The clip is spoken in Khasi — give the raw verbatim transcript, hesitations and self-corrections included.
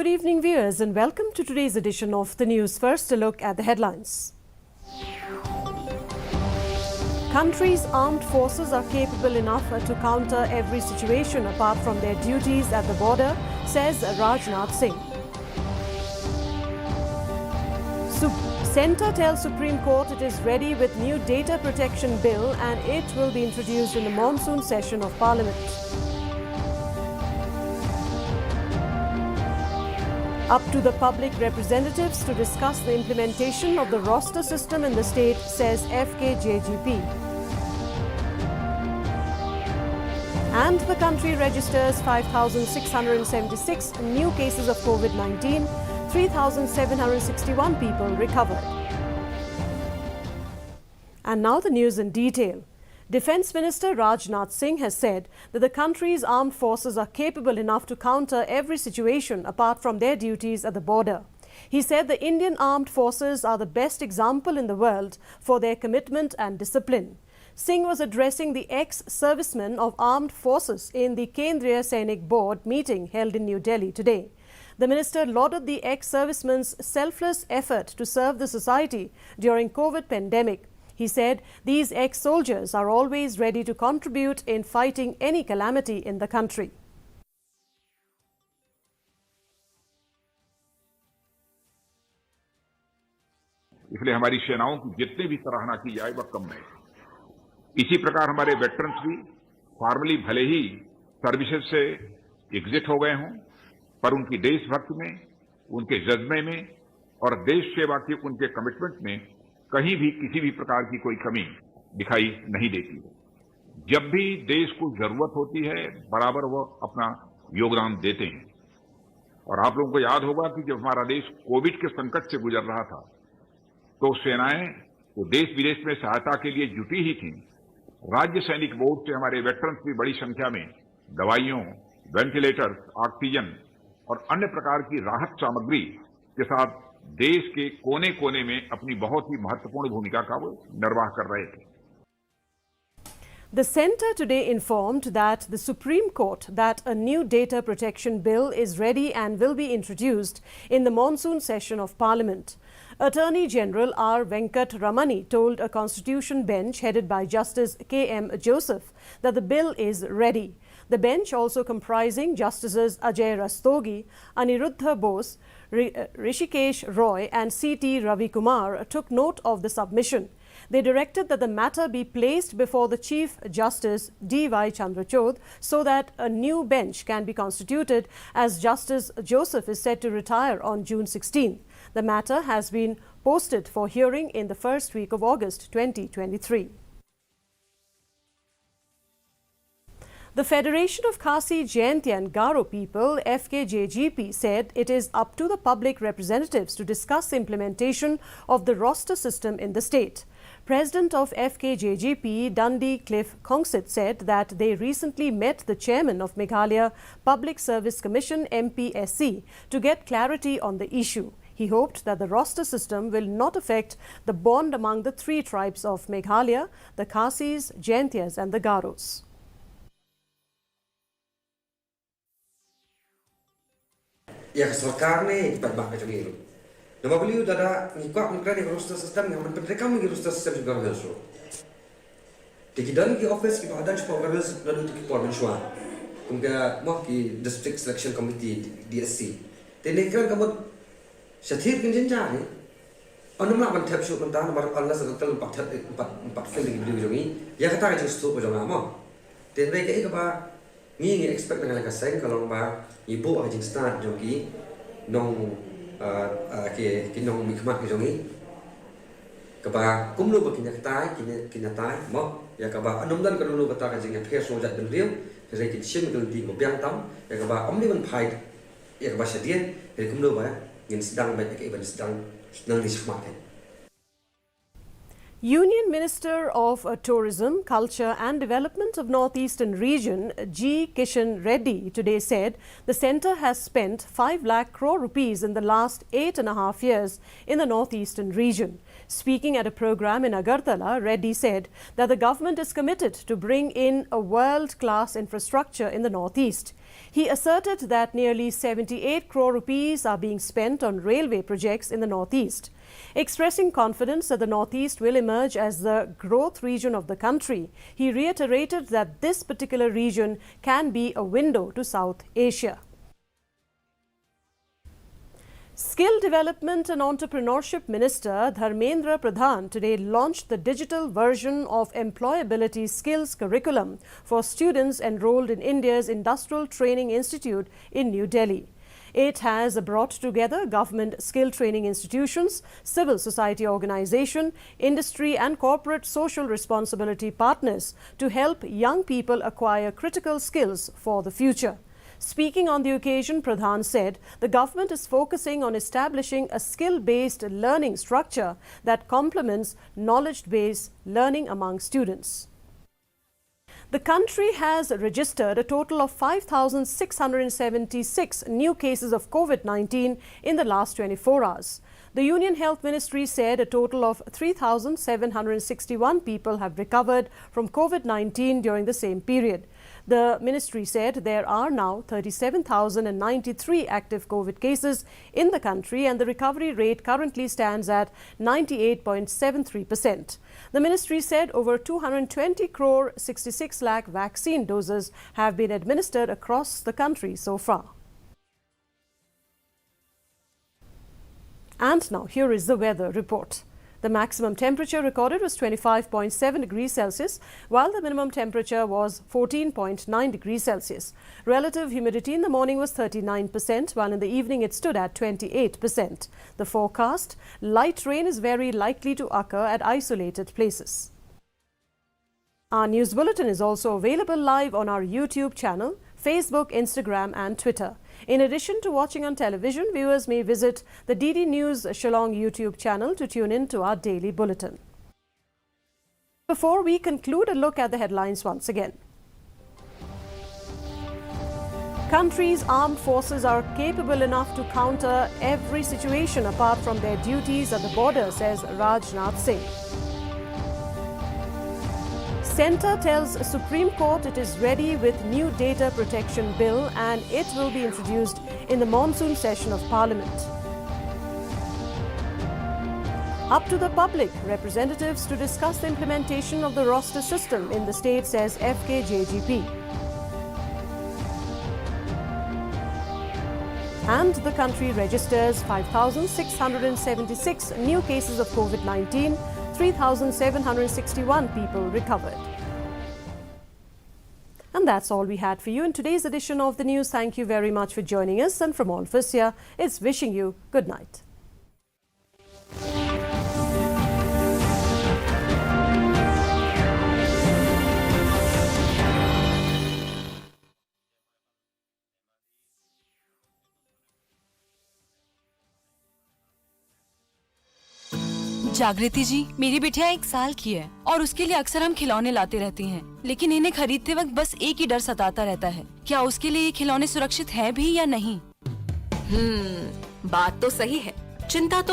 Good evening, viewers, and welcome to today's edition of the news. First, a look at the headlines. Country's armed forces are capable enough to counter every situation apart from their duties at the border, says Rajnath Singh. Sup- Centre tells Supreme Court it is ready with new data protection bill and it will be introduced in the monsoon session of Parliament. Up to the public representatives to discuss the implementation of the roster system in the state, says F K J G P. And the country registers five thousand six hundred seventy-six new cases of COVID nineteen, three thousand seven hundred sixty-one people recovered. And now the news in detail. Defence Minister Rajnath Singh has said that the country's armed forces are capable enough to counter every situation apart from their duties at the border. He said the Indian armed forces are the best example in the world for their commitment and discipline. Singh was addressing the ex-servicemen of armed forces in the Kendriya Sainik Board meeting held in New Delhi today. The minister lauded the ex-servicemen's selfless effort to serve the society during COVID pandemic. He said these ex-soldiers are always ready to contribute in fighting any calamity in the country. इसलिए हमारी सेनाओं की जितनी भी सराहना की जाए, वह कम है। इसी प्रकार हमारे वेटरन्स भी फॉर्मली भले ही सर्विसेज से एग्जिट हो गए हों, पर उनकी देशभक्ति में, उनके जज्बे में और देश सेवा की उनके कमिटमेंट में कहीं भी किसी भी प्रकार की कोई कमी दिखाई नहीं देती है। जब भी देश को जरूरत होती है, बराबर वो अपना योगदान देते हैं। और आप लोगों को याद होगा कि जब हमारा देश कोविड के संकट से गुजर रहा था, तो सेनाएं तो देश विदेश में सहायता के लिए जुटी ही थीं। राज्य सैनिक बोर्ड से हमारे वेटरन्स भी बड़ी संख्या में दवाइयों, वेंटिलेटर्स, ऑक्सीजन और अन्य प्रकार की राहत सामग्री के साथ देश के कोने-कोने में अपनी बहुत ही महत्वपूर्ण भूमिका का वो निर्वाह कर रहे थे। The centre today informed that the Supreme Court that a new data protection bill is ready and will be introduced in the monsoon session of Parliament. Attorney General R Venkatramani told a constitution bench headed by Justice K M Joseph that the bill is ready. The bench, also comprising Justices Ajay Rastogi, Aniruddha Bose, Ri- uh, Hrishikesh Roy and C T Ravi Kumar, took note of the submission. They directed that the matter be placed before the Chief Justice D Y Chandrachud so that a new bench can be constituted, as Justice Joseph is set to retire on June sixteenth. The matter has been posted for hearing in the first week of August twenty twenty-three. The Federation of Khasi Jaintia and Garo People, F K J G P, said it is up to the public representatives to discuss implementation of the roster system in the state. President of F K J G P, Dundee Cliff Khongsit, said that they recently met the chairman of Meghalaya Public Service Commission, M P S C, to get clarity on the issue. He hoped that the roster system will not affect the bond among the three tribes of Meghalaya, the Khasis, Jaintias and the Garos. Ïa ka sorkar ne ki paidbah ka jong ngi ruh. Namar balei u dada ngi kwah ban kren ïa ka roster system, ngi ban pyntreikam ïa ka roster system jong ka roster. Te ki don ki office kiba ha dang sha Garo Hills naduh ki por mynshuwa, kum ka, mo, ki District Selection Committee, D S C. Te ne kren ka mut shathir kin jingjia ne. Ym lah ban thep shuh mynta namar unless and until pat thep, pat, pat fill ki briew jong ngi, ïa kata ka jingsuk ka jong nga, mo. Te hynrei kaei kaba ngi, ngi expect na ka liang ka seng ka long ba ngi buh ha ka jingstad jong ki nong, ah, ah, ki, ki nongmihkhmat ki jong ngi, kaba kumno ba kin ïa ktai, kin ïa, kin ïa tai, mo, ïa kaba ym don kano kano kata ka jingïapher shuh jait bynriew, hynrei kin shim ka lynti kaba biang tam, ïa kaba ym dei ban phai ïa kaba shadien, hynrei kumno ba ngin sdang beit ïa kaei ban sdang nangne shakhmat. Union Minister of uh, Tourism, Culture and Development of Northeastern Region, G Kishan Reddy, today said the centre has spent five lakh crore rupees in the last eight and a half years in the Northeastern Region. Speaking at a programme in Agartala, Reddy said that the government is committed to bring in a world-class infrastructure in the Northeast. He asserted that nearly seventy-eight crore rupees are being spent on railway projects in the Northeast, expressing confidence that the Northeast will emerge as the growth region of the country. He reiterated that this particular region can be a window to South Asia. Skill Development and Entrepreneurship Minister Dharmendra Pradhan today launched the digital version of Employability Skills Curriculum for students enrolled in India's Industrial Training Institute in New Delhi. It has brought together government skill training institutions, civil society organization, industry and corporate social responsibility partners to help young people acquire critical skills for the future. Speaking on the occasion, Pradhan said the government is focusing on establishing a skill-based learning structure that complements knowledge-based learning among students. The country has registered a total of five thousand six hundred seventy-six new cases of COVID nineteen in the last twenty-four hours. The Union Health Ministry said a total of three thousand seven hundred sixty-one people have recovered from COVID nineteen during the same period. The ministry said there are now thirty-seven thousand and ninety-three active COVID cases in the country, and the recovery rate currently stands at ninety-eight point seven three percent. The ministry said over two hundred twenty crore sixty-six lakh vaccine doses have been administered across the country so far. And now, here is the weather report. The maximum temperature recorded was twenty-five point seven degrees Celsius, while the minimum temperature was fourteen point nine degrees Celsius. Relative humidity in the morning was thirty-nine percent, while in the evening it stood at twenty-eight percent. The forecast: light rain is very likely to occur at isolated places. Our news bulletin is also available live on our YouTube channel, Facebook, Instagram, and Twitter. In addition to watching on television, viewers may visit the D D News Shillong YouTube channel to tune in to our daily bulletin. Before we conclude, a look at the headlines once again. Country's armed forces are capable enough to counter every situation apart from their duties at the border, says Rajnath Singh. Centre tells Supreme Court it is ready with new data protection bill and it will be introduced in the monsoon session of Parliament. Up to the public, representatives to discuss the implementation of the roster system in the state, says F K J G P. And the country registers five thousand six hundred seventy-six new cases of COVID nineteen, three thousand seven hundred sixty-one people recovered. And that's all we had for you in today's edition of the news. Thank you very much for joining us, and from all of us here, it's wishing you good night. जागृति जी, मेरी बिटिया एक साल की है और उसके लिए अक्सर हम खिलौने लाते रहते हैं, लेकिन इन्हें खरीदते वक्त बस एक ही डर सताता रहता है, क्या उसके लिए ये खिलौने सुरक्षित हैं भी या नहीं? हम्म, बात तो सही है। चिंता तो